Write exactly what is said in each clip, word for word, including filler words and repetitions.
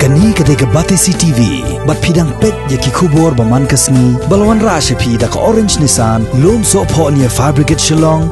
Kane ka dei ka Batesi T V, bad phi dang peit ïa ki khubor ba man ka sngi, ba la wanrah sha phi da ka Orange Nissan, Lumsohphoh near Fire Brigade Shillong.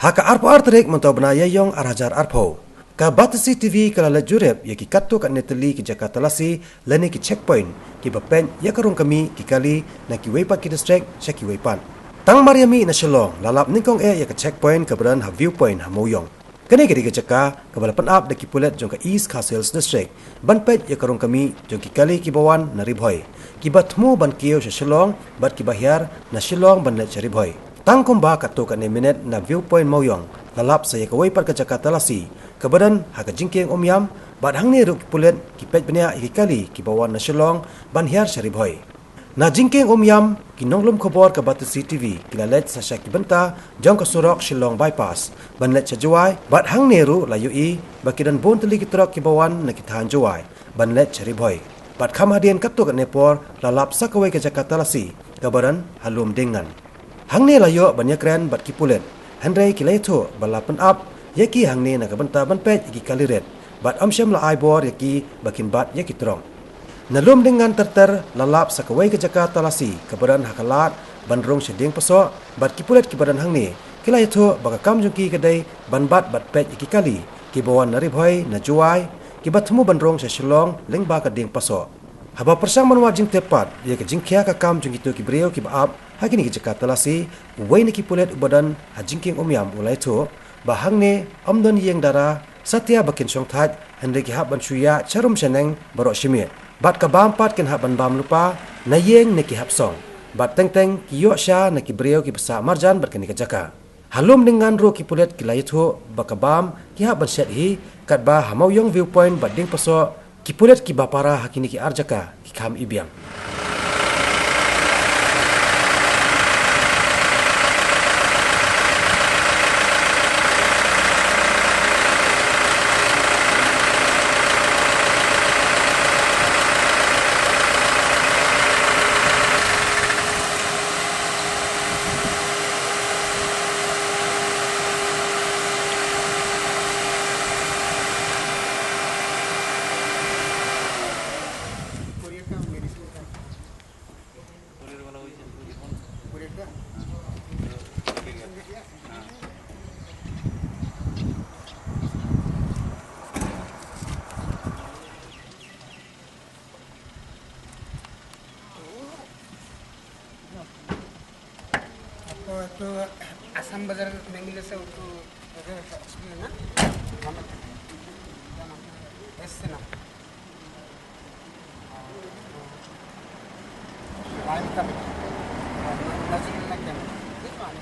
Ha ka arphew ar tarik mynta u bnai Ïaïong ar hajar arphew, ka Batesi T V ka la leit jurip ïa ki katto katne tylli ki jaka talasi lane ki checkpoint kiba peit ïa ka rung kmie ki kali na kiwei pat ki district sha kiwei pat. Tang mar ïa mih na Shillong la lap nyngkong eh ïa ka checkpoint kaba don ha viewpoint ha Mawïong. Kane ka dei ka jaka kaba la pynap da ki pulit jong ka East Khasi Hills District ban peit ïa ka rung kmie jong ki kali kiba wan na Ri Bhoi, kiba thmu ban kiew sha Shillong bad kiba hiar na Shillong ban leit sha Ri Bhoi. Tang kumba katto katne minit na viewpoint Mawïong la lap sa ïa kawei pat ka jaka talasi kaba don ha ka jingkieng Umïam, bad hangne ruh ki pulit ki peit bniah ïa ki kali kiba wan na Shillong ban hiar sha Ri Bhoi. Na jingkieng Umïam, ki nonglum khubor ka Batesi T V ki la leit sa sha ki bynta jong ka surok Shillong Bypass ban leit sha Jowai, bad hangne ruh la ïohi ba ki don bun tylli ki trok kiba wan na ki thaiñ Jowai ban leit sha Ri Bhoi. Bad kham hadien katto katne por la lap sa kawei ka jaka talasi kaba don ha Lumdiengngan. Hangne la ïoh ban ïakren bad ki pulit, hynrei ki la ïathuh ba la pynap ïa ki hangne na ka bynta ban peit ïa ki kali rit, bad ym shym la ai bor ïa ki ba kin bat ïa ki trok. Na Lumdiengngan ter ter la lap sa kawei ka jaka talasi kaba don ha ka lad ban rung sha Diengpasoh, bad ki pulit kiba don hangne ki la ïathuh ba ka kam jong ki ka dei ban bat bad peit ïa ki kali kiba wan na Ri Bhoi, na Jowai, kiba thmu ban rung sha Shillong lyngba ka Diengpasoh. Haba pyrshang ban wad jingtip pat ïa ka jingkhia ka kam jong kito ki briew kiba ap ha kine ki jaka talasi, uwei na ki pulit uba don ha jingkieng Umïam u la ïathuh ba hangne ym don ïing dara, satia ba kin shongthait, hynrei ki hap ban shu ïaid sharum shaneng baroh shi miet. Bad ka bam pat kin hap ban bam lypa na ïing ne ki hap song. Bad teng teng ki ïoh sha na ki briew kiba sah marjan bad kane ka jaka. Ha Lumdiengngan ruh ki pulit ki la ïathuh ba ka bam ki hap ban shet hi, katba ha Mawïong viewpoint bad Diengpasoh, ki pulit kiba para ha kine ki ar jaka ki kham i biang. Aku tu Assam Bazar memilih saya untuk ada experience na. Nama? Yes na. Lain kami. Nasi na kami. Ini mana?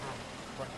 Ah, buat.